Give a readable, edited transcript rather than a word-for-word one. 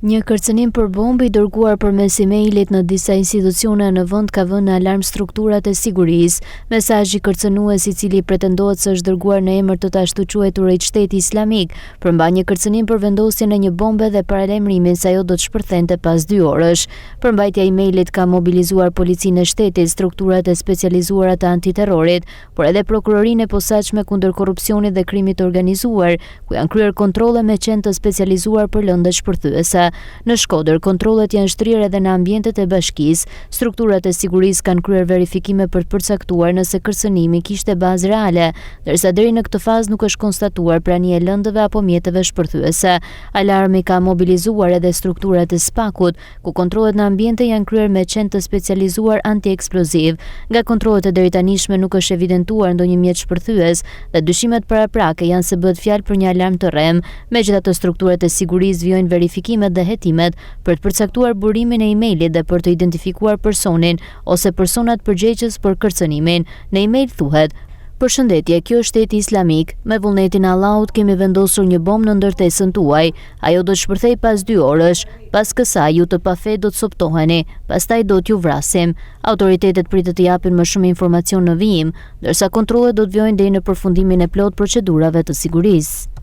Një kërcënim për bombë i dërguar përmes emailit në disa institucione në vend ka vënë në alarm strukturat e sigurisë. Mesazhi kërcënues i cili pretendohet se është dërguar në emër të të ashtuquajturit Shteti Islamik, përmban një kërcënim për vendosjen e një bombe dhe paralajmërimin se ajo do të shpërthente pas dy orësh. Përmbajtja e emailit ka mobilizuar Policinë e Shtetit, strukturat e specializuara të antiterrorit, por edhe Prokurorinë e Posaçme kundër Korrupsionit dhe Krimit të Organizuar, ku janë kryer kontrolle me qen të specializuar për lëndët shpërthyese. Në Shkodër, kontrollet janë shtrirë edhe në ambientet e bashkisë. Strukturat e sigurisë kanë kryer verifikime për të përcaktuar nëse kërcënimi kishte bazë reale, ndërsa deri në këtë fazë nuk është konstatuar prania e lëndëve apo mjeteve shpërthyese. Alarmi ka mobilizuar edhe strukturat e SPAK-ut, ku kontrollet në ambiente janë kryer me qen të specializuar antieksploziv. Nga kontrollet e deritanishme nuk është evidentuar ndonjë mjet shpërthyes dhe dyshimet paraprake janë se bëhet fjalë për një alarm të rremë. Megjithatë strukturat e sigurisë vijojnë verifikimet dhe hetimet për të përcaktuar burimin e emailit dhe për të identifikuar personin ose personat përgjegjës për kërcënimin. Në email thuhet, Përshëndetje, kjo është Shteti Islamik. Me vullnetin e Allahut kemi vendosur një bombë në ndërtesën tuaj. Ajo do të shpërthejë pas dy orësh. Pas kësaj, ju të pafe do të copëtoheni, pastaj do t'ju vrasim. Autoritetet pritet të japin më shumë informacion në vijim, ndërsa kontrollet do të vijojnë deri në përfundimin e plotë procedurave të sigurisë.